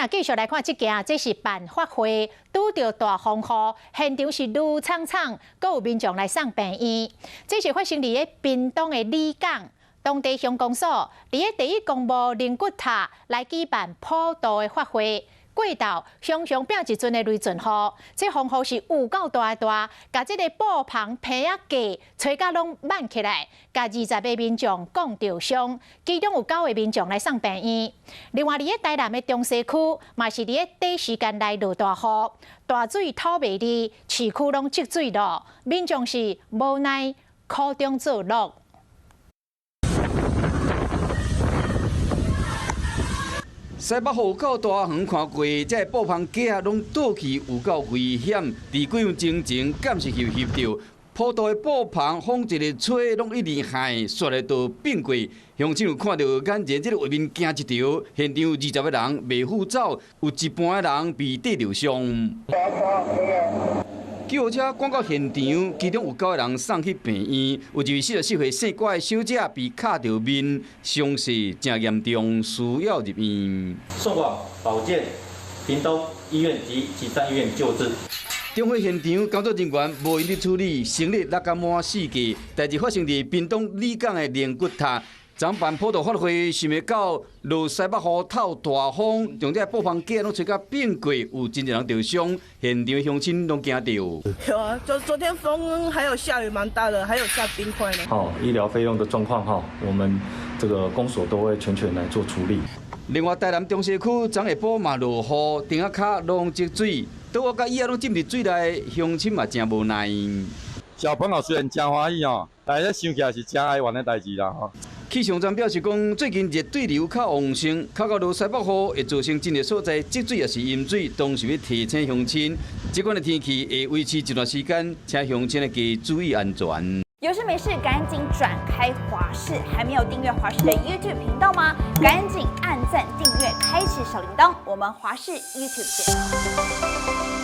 咱繼續來看這件，這是辦法會，拄著大風雨，現場是攄慘慘，閣有民眾來送病院。這是發生佇咧屏東的里港，當地鄉公所佇咧第一公墓靈骨塔來舉辦普渡的法會。過晝，雄雄變一陣的雷陣雨，這風雨是有夠大的大，共這个布棚棚仔架吹甲攏挽起來，共20個民眾講著傷，其中有9個民眾來送病院。另外，佇咧台南的中西區，嘛是佇咧短時間內落大雨，大水透袂離，市區攏積水咯，民眾是無奈苦中作樂。西北雨夠大，遠看過，這个布棚架攏倒去，有夠危險。佇幾分鐘前，敢是翕翕著普渡的布棚，風一个吹，攏一直害，煞來都變過。鄉親有看著眼前這个畫面，驚一跳。現場20個人袂赴走，有一半的人被硩著傷。救護車趕到現場，其中有9個人送去病院，有一位44歲姓郭的小姐被卡著面，傷勢誠嚴重，需要入院。送往保健、屏東醫院及旗山醫院救治。中火現場工作人員無閒咧處理，成日六工滿四界。代誌發生佇屏東里港的靈骨塔。昨辦普渡法會，想袂到落西北雨透大風，將這个布棚架攏吹甲變過，有真濟人著傷，現場鄉親攏驚著。有啊，就昨天風還有下雨蠻大的，還有下冰塊呢。好，醫療費用的狀況哈，我們這個公所都會全權來做處理。另外，台南中西區昨下晡嘛落雨，埕仔跤攏積水，桌仔佮椅仔攏浸佇水內，鄉親嘛誠無奈。小朋友雖然誠歡喜哦，但是想起來是誠哀怨的代誌啦吼。氣象站表示講，最近熱對流較旺盛，較到落西北雨會造成真濟所在積水抑是淹水，當時欲提醒鄉親，這款的天氣會維持一段時間，請鄉親加注意安全。有事沒事趕緊轉開華視，還沒有訂閱華視的 YouTube 頻道嗎？趕緊按讚訂閱，開啟小鈴鐺。我們華視 YouTube 見。